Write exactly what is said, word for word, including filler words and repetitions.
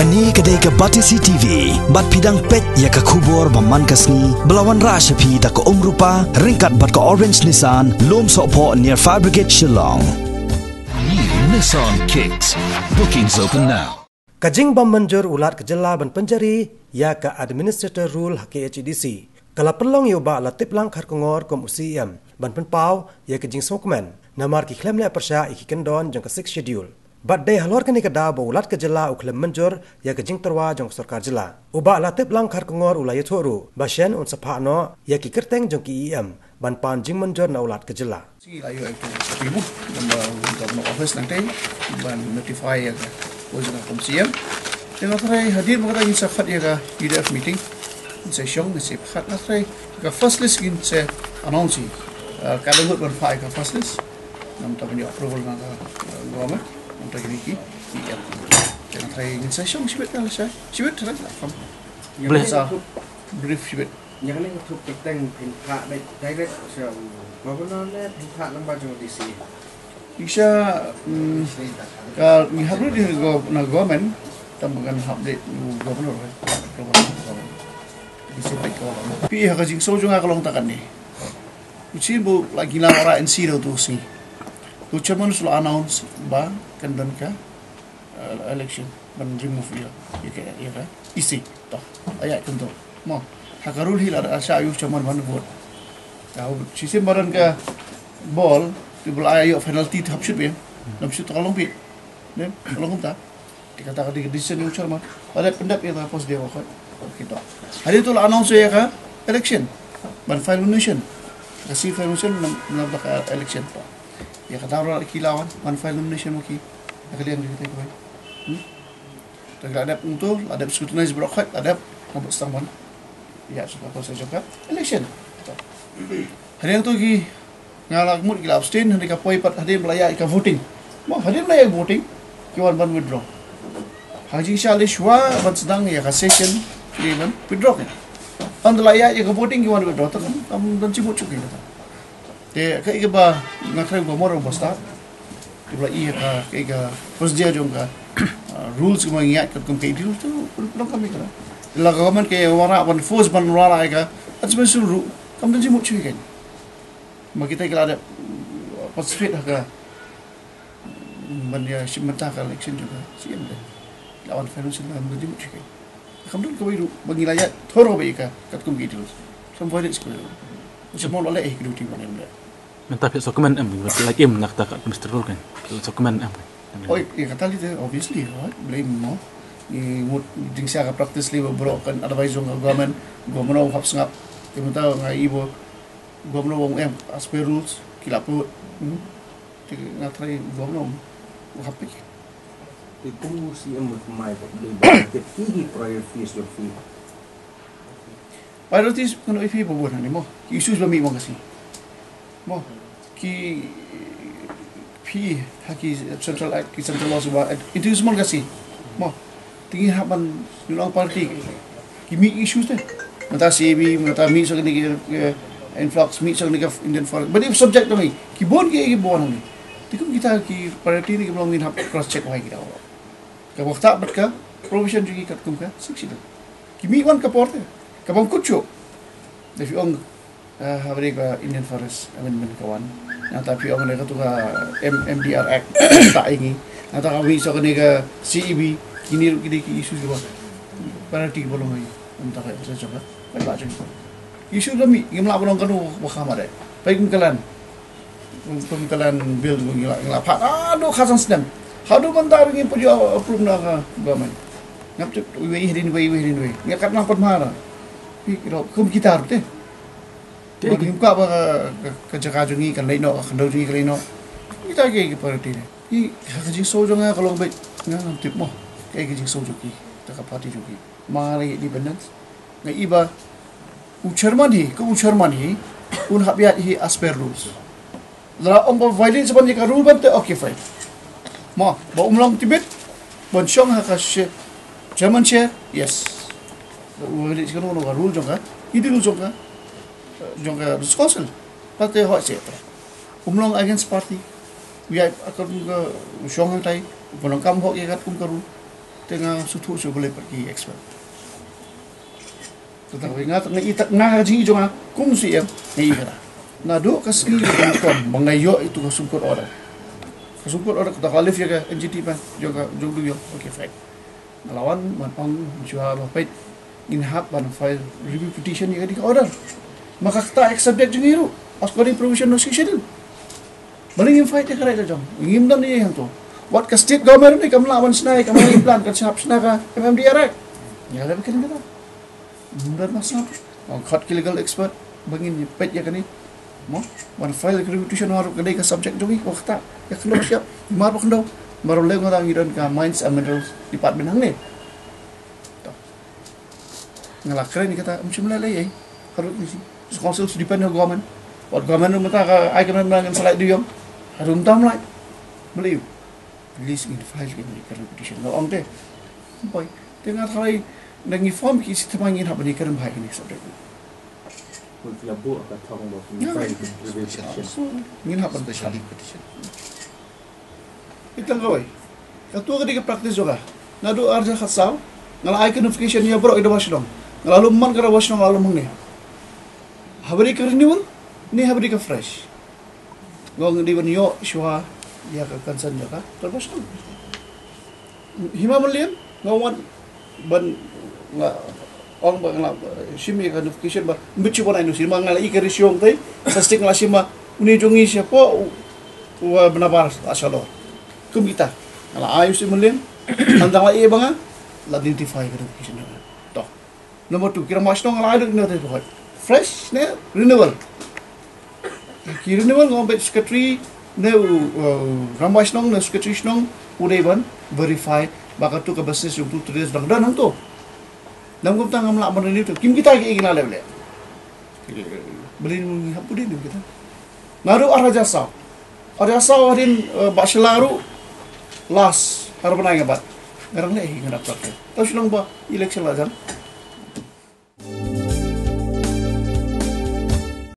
Kane ka dei ka Batesi T V, bad phi dang peit ïa ka khubor ba man ka sngi, ba la wanrah sha phi da ka Umrupa, ryngkat bad ka Orange Nissan, Lum Sohphoh near Fire Brigade Shillong. New Nissan Kicks. Bookings open now. Ka jingbym mynjur u Lat ka jylla ban pynjari ïa ka Administrator Rule ha K H A D C ka la pynlong ïa u Bah Latiplang Kharkongor kum u C E M ban pynpaw ïa ka jingsngewkmen namar ki khlem leh pyrshah ïa ki kyndon jong ka Sixth Schedule. Bad dei halor kane ka daw ba u Lat ka jylla u khlem mynjur ïa ka jingtyrwa jong ka sorkar jylla. U Bah Latiplang Kharkongor u la ïathuh ruh ba shen un sa phah noh ïa ki kyrteng jong ki E M ban pan jingmynjur na u Lat ka jylla. Sngewbha ïa u, ban ba u Governor Office nangta ban notify ïa ka, u jong ka kum C E M. Te nga tharai hadien ba ka dang ngin sa khot ïa ka U D F meeting, ngin sa shong, ngin sa khot, nga tharai ka first list ngin sa announce ïa. Eh, ka dang ngut ban phah ïa ka first list. Namar ta ban ïoh approval na ka, eh, government. Namar ta kine ki, ki, ïa. Te nga tharai ngin sa shong shibit, ka la shai shibit, tharai la kham. Boleh. Sa brief shibit. Ïa kane ka thup kyrteng phin phah beit direct sha u Governor ne phin phah lyngba jong u D C? Isha, mm, ka ngi hap ruh na go-, na government, tang ba ngan hap beit u Governor, eh. Governor, Governor. D C beit Governor. Phi ha ka jingsngew jong nga ka long ta kane. U Chief u la, ngi la wanrah N C da uto u sngi. U Chairman u la announce ba kan don ka eh, election, ban remove ïa, ïa ka, ïa ka E C. To, ïa kumto. Mo, ha ka rule hi la da shah ïa u Chairman ban vote. Ka u shisien ba don ka ball, te ba la ïoh penalty te hap shoot biang. Lam shoot ka long phi. Ne, ka long kumta. Te kata ka dei ka decision ïa u Chairman. Ba dep pyndep ïa ka first day of court. Okay, to. Hadien to la announce ïa ka election. Ban file nomination. Ka C file nomination, nam, nam ka election. To. Ïa kata ruh ki la wan, wan file nomination ma ki. Ïa ka liang jong kita kiwei. Hmm? To ki la dep, kumto, la dep scrutinize baroh khoit, la dep, nga bud stang ban. Ïa, shuh ka process jong ka election. To. Hadien to ki, nga la mut ki la abstain, hadien ka poi pat, hadien ba la ïa ka voting. Mo, hadien ba la ïa voting, ki wan ban withdraw. Ha ka jingshisha lei shuwa ban sdang ïa ka session, ki ban withdraw kan. Ynda la ïa ka voting, ki wan withdraw, to kam, kam don jingmut shuh ki kata. Te kaei kaba nga tharai ba mor ba stad. Te ba la ïa ka, kaei ka procedure jong ka, ah, rules kaba ngi ïaid katkum ka ideal te long kam ïa ka. La ka government ka wanrah ban force ban wanrah ïa ka. At sma suru kam don jingmut shuh ïa ka. Ma kita ki la dep participate ha ka ban ïa shim bynta ka election jong ka C M te. La wan financial la don jingmut shuh ïa ka. Kam don kawei ruh ba ngi la ïaid thor kawei ka katkum ki details. Sam violate kawei ruh. Sam mo la leh eh ki duty ban em leh. Mynta phi sngewkmen em, la im na kata ka Mister Rule kan. Phi sngewkmen em. Oi, ïa kata lei te obviously, right? Blame mo. Ngi mut jingshisha ka practice lei ba baroh kan advice jong ka government, government u hap sngap. Te mynta nga i ba government u ong em as per rules ki la put. Hmm? Te nga tharai government u hap pik. Te kum u C M ba kumne ba dei ba ki ki priorities jong phi. Priorities kano i phi ba bun hangne mo. Ki issues ba mih mo ka sngi. Mo. Ki phi ha ki central act, ki central laws ba introduce mo ka sngi. Mo. Te ngi hap ban, you know, party. Ki mih issues te. Mynta C A B, mynta mih sha kane ka, eh, influx, mih sha kane ka Indian Forest. Ba dei subject dang i. Ki bun ki, ki bun hangne. Te kum kita ki priority ne ki ba long ngin hap cross check wai kita. Kaba ktah bad ka provision jong ngi katkum ka Sixth Schedule. Ki mih wan ka por te. Kaba kut shuh. Da phi ong, ah, ha ba dei ka Indian Forest Amendment ka wan. Nangta phi ong ne katu ka M-, M D R Act. Ktah ïa ngi. Nangta ka mih sha kane ka C A B. Kine ruh ki dei ki issue kiba priority kiba long ïa ngi. Nangta ka issue jong ka. Ka ba jong ngi. Issue ka mih, ngim lah ban ong kano ba kham, dei. Peit kum ka land. Kum, kum ka land bill ngi la, ngi la phah. Haduh khatsan snem. Haduh mynta ruh ngim pat ju approve na ka government. Ngam tip, iwei hadien iwei, iwei hadien iwei. Ngi kat nang pat mar. Phi, kum kita ruh te. Te ngim kwah ba ka, ka, ka jaka jong ngi kan leit noh, ka khyndew jong ngi kan leit noh. Kita ki, ki priority ne. Ki, ka jingsngew jong nga ka long beit. Nga ngam tip mo. Kaei ka jingsngew jong ki. Ta ka party jong ki. Ma nga la independence. Nga i ba u chairman hi, ka u chairman hi, un hap ïaid hi as per rules. Lada ong ba violate sa ban ïa ka rule ban te, okay, fine. Ma, ba um long tibit, ban shong ha ka she-, chairman chair, yes. Ba u violate sa kano kano ka rule jong ka, i di rule jong ka, jong ka council. Ba te hoi se. Um long against party. U ïaid katkum ka, u shong hangtai, u pynlong kam hok ïa katkum ka rule. Te nga sngewthuh shuh balei pat ki expert. Tang ba nga, nga i, nga ka jingïohi jong nga kum u CEM, nga i kata. Naduh ka sngi ba nga ïoh ïa ka Supreme Court order. Ka Supreme Court order kata ka lift ïa ka NGT ban jong ka, jong ka dewïong. Okay, fine. Nga la wan ban ong shuwa ba peit ngin hap ban file review petition ïa kane ka order. Ma kata ka subject jong ngi ruh, according provision of Sixth Schedule. Balei ngim fight ïa ka right jong ngi? Ngim don ei ei hangto. Wat ka state government ruh kam lah ban shna, kam lah ban plan, kan shah shna ka MMDR Act. Ïa leh ba kin kata. Ngim don masa. Ong khot ki legal expert ba ngin peit ïa kane. Mo, ban file review petition ruh ka dei ka subject jong ngi, ko kata. Ïa khyndew shyiap, mar ba khyndew. Mar ba leh nga dang ngi don ka Mines and Minerals Department hangne. To. Nga la kren ïa kata, ym shym leh lei ei. Harud ni si. Council should depend on government. Wat government ruh mynta ka ai ka, mynta ngan sa lait dewïong. Harum tam lait. Balei u? At least ngin file ka petition. Nga ong te. Boy, te nga tharai da ngi form ki sitma ngin hap ban ïakren bha ïa kane ka subject. Ngi la buh ka thong ba ngin file ka petition. Ngin hap ban special petition. Itang kawei. Katu ka dei ka practice jong ka. Naduh ar hajar khatsaw nga la ai ka notification ïa baroh ki dawai shnong. Nga la lum man ka dawai shnong, nga la lum hangne. Haba dei ka renewal ne haba dei ka fresh. Nga ong dei ban ïoh shuwa ïa ka consent jong ka dawai shnong. Hima mynlien nga wan ban, nga ong ba nga la shim ïa ka notification ba mbit shu ban ai notice, ma nga la i ka risiong te sa stick, nga la shim ba une jong ngi shapoh u, u, uh, Banabar la shalor. Kum kita nga la ai u shi mynlien. Hangta la i ba nga la identify ka notification. To. Number two, ki rangbah shnong nga la ai lut ïa ka fresh ne renewal. Ki renewal nga ong ba secretary ne u, uh, rangbah shnong ne secretary shnong u dei ban verify ba katu ka business jong utu u traders dang don hangto. Lym kumta ngam lah ban renew te. Kim kita ki, ki la leh leh. Balei ngi hap pudi ngi kita. Naduh ar hajar saw. Ar hajar saw hadien, eh, Bah Shylla ruh last ar bnai nga bat. Nga dang leh hi nga dang praktek. Tang shu long ba election la jan.